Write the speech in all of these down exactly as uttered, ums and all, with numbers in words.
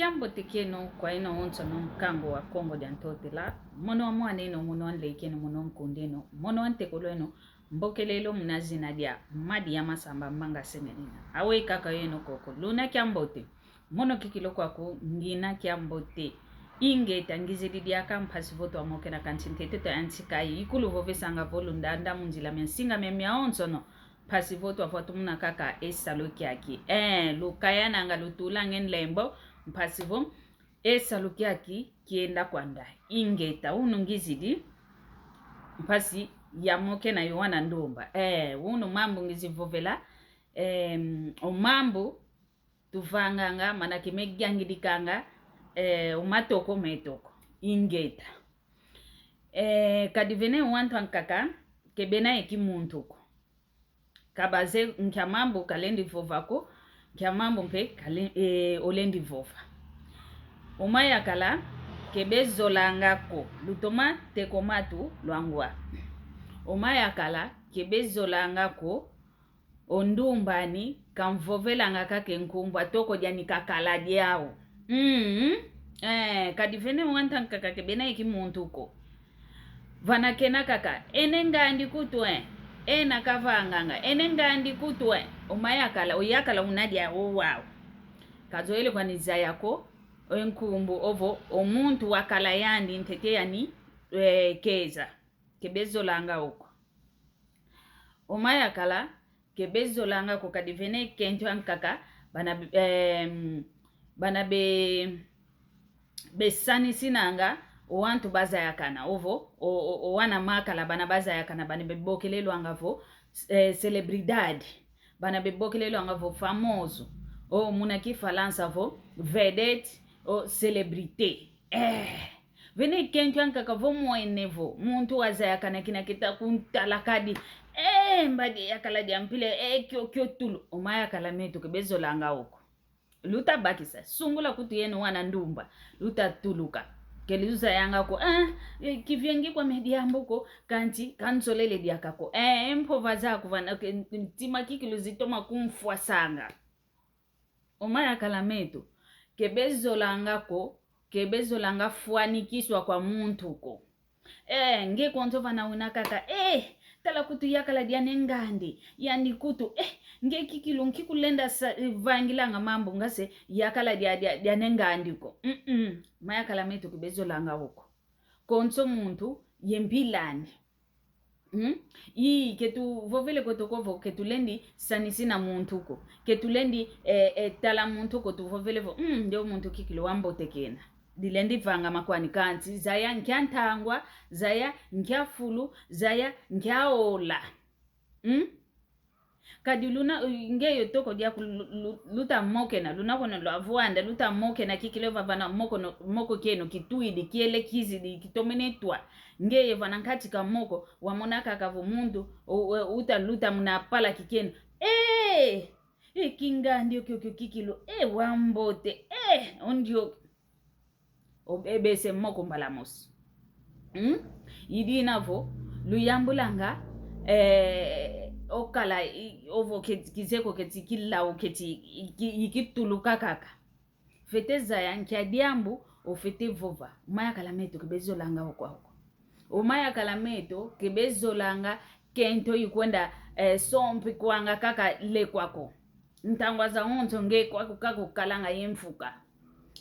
Kiambote kieno kwa eno onsono, nkangu wa Kongo dia Ntotela, mono wa mwan'eno, mono wa nlek'eno, mono wa nkund'eno, mono wa ntekolo'eno, mbokelelo muna zina dia Madi ya Masamba Mbanga Semenina. Awe kaka yeno koko, luna kiambote. Mono kikilu kwaku, ngina kiambote. Ingeta, ngizidi diaka mpasi vo twamokena kansi ntete twayantika, ikulu vovesanga vo lundanda mu nzila mia nsinga mia mia onsono. Mpasi vo twavwa tumuna kaka e salu kiaki. Eh, lukayananga, lutulanga e nlembo, mpasi vo e salu kiaki kienda kwanda. Ingeta, unu ngizidi mpasi ya mokena yo wana ndumba. Eh, unu mambu ngizi vovela, em, o mambu tuvanganga, manake megangidikanga, eh, o matoko metoko. Ingeta. Eh, kadi vene wantu ankaka, ke bena ye kimuntu ko. Ka baze nkia mambu kalendi vova ko, nkia mambu mpe kale-, eh, olendi vova. O mayakala ke bezolanga ko, lutoma teka o matu lwangwa. O mayakala ke bezolanga ko, o ndumba ani kamvovelanga kaka e nkumbu a toko diani, kakala diau. Mm. Eh, kadi vene wantu ankaka ke bena ye kimuntu ko. Vana kena kaka, ene ngandi kutu e, ena kavanganga, ene ngandi kutu e, o mayakala, o yakala una diau wau. Kazoele kwani zaya ko, o nkumbu ovo, o muntu wakala yandi ntete yani, eh, keza. Ke bezolanga oko. O mayakala, ke bezolanga ko kadi vene kento ankaka, bana, em, bana be, besanisinanga o wantu bazayakana, ovo, o, o, o wana makala bana bazayakana, bana bebokelelwanga vo, eh, celebridade, bana bebokelelwanga vo famoso, o muna Kifalansa vo vedette, o célébrité. Eh, vene kento ankaka vo mwene vo muntu wazayakana kina keta kuntala kadi. Eh, mbadi yakala dia mpila, eh, kio, kio tulu. O mayakala meto ke bezolanga oko. Luta bakisa, sungula kutu yeno wana ndumba. Luta tuluka. Ke luzayanga ko, ah, eh, kiviengi kwame diambu ko, kanti kanzolele diaka ko. Eh, mpova zaku vana, ke, ntima kikilu zitoma kumfwasanga. O mayakala meto, ke bezolanga ko, ke bezolanga fwanikiswa kwa muntu ko. Eh, nge konso vana una kaka, eh, tala kutu yakala diane ngandi, yandi kutu, eh, nge kikilu nki kulenda sa, eh, vangilanga mambu nga se yakala dia, dia, diane ngandi ko. Mm-mm, mayakala meto ke bezolanga oko. Konso muntu, ye mpilani. Hmm? Ii, ke tuvovele kweto ko vo, ke tulendi sanisina muntu ko. Ke tulendi, eh, eh, tala muntu ko, tuvovele vo, mm, ndio muntu kikilu wambote kena. Dilendi vanga makwani kanti, zaya nkia ntangwa, zaya nkia fulu, zaya nkia ola. Hmm? Kadi luna, nge yo toko diaku lu-, lu-, luta mokena, luna kono lwa vwanda, luta mokena kikilu vavana moko no, moko kieno kitwidi, kiele kizidi, kitomene twa. Nge yo vana nkati ka moko, wamona kaka vo muntu, o, o, uta luta muna pala kikieno. Eh! Eh, kingandi okio kio kikilu, eh, wambote, eh, ondio. O, e bese moko mbala mosi. Hmm? Idina vo, luyambulanga, eh, okala, i, ovo keti, kizeko keti, kilau keti, i, ki, i kituluka kaka. Fete zaya nkia diambu, ofete vova. O mayakala meto ke bezolanga oko oko. O mayakala meto ke bezolanga kento ikwenda, eh, sompi kwanga kaka lekwa ko. Ntangwa zawonso nge kwaku kakukalanga ye mfuka.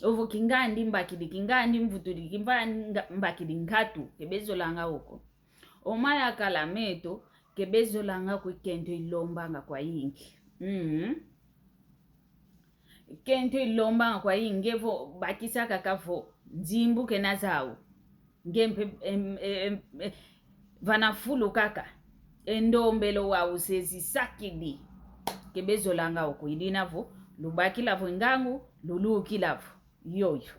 Ovo kingandi mbakidi, kingandi mvutudi, kimba nga-, mbakidi nkatu, ke bezolanga oko. O mayakala meto, ke bezolanga ko kento ilombanga kwayingi. Mm. Kento ilombanga kwayingi, nge vo bakisa kaka vo, nzimbu kena zau. Nge mpe, em, em, em, vana fulu kaka. E ndombelo wau se zisakidi. Ke bezolanga oko idina vo, lubakila vo ngangu, lulukila vo. Yoyo.